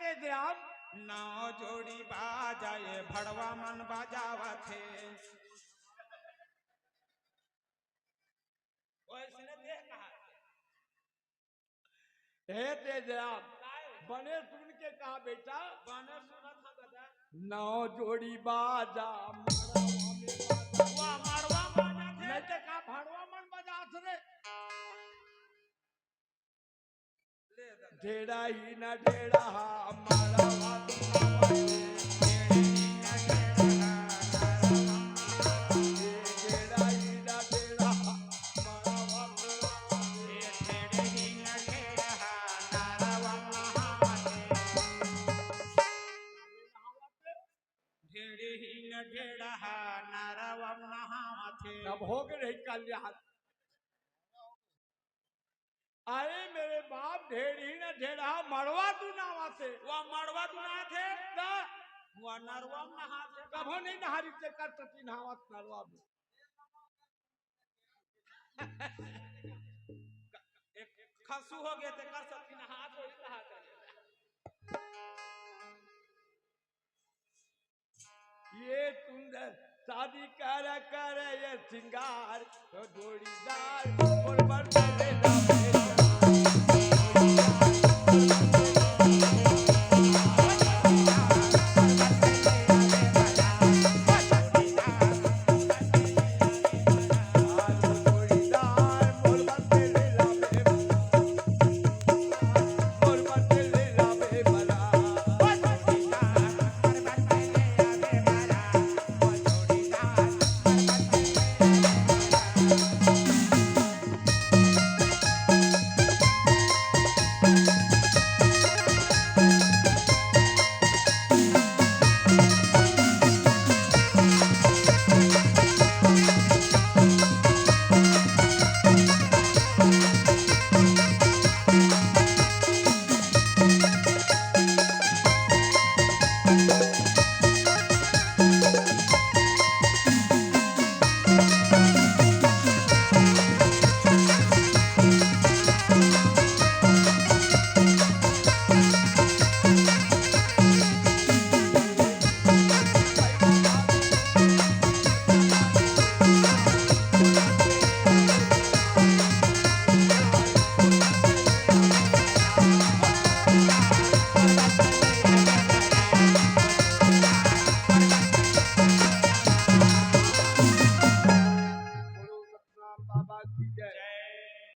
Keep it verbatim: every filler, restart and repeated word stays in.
तेज राम, नौ जोड़ी बाजा ये भड़वा मन बजावत हे। ओइसने देख कहा। हे तेज राम, काय? बने सुन के कहा बेटा। बने सुनत हा दादा। नौ जोड़ी बाजा मड़वा में बाजा। वाह, मड़वा बाजा थे। नहीं तो का भड़वा मन बजात रे। ले दादा। ढेड़ा ही न ढेड़ा हा, मड़वा तू ना बाजे। ढेड़ा ही न ढेड़ा हा, मड़वा तू ना बाजे। ढेड़ा ही न ढेड़ा हा, मड़वा तू ना बाजे। ढेड़हीन ढेड़हा नरवा नहावथे। ढेड़हीन ढेड़हा नरवा नहावथे। तब हो गए रही कल्याण। अरे मेरे बाप, ढेड़हीन ढेड़हा मड़वा तू नहावथे। वह मड़वा तू नहाथे। ना। वह नरवा नहाथे। कभो नहीं नहारी ते कर तती नहावत नरवा में। एक खसू हो गए थे, कर सकती ना, हाथ जोड़ी कहा करे। ये सुंदर शादी कर, कर ये सिंगार, तो जोड़ीदार मोर बर करे ना।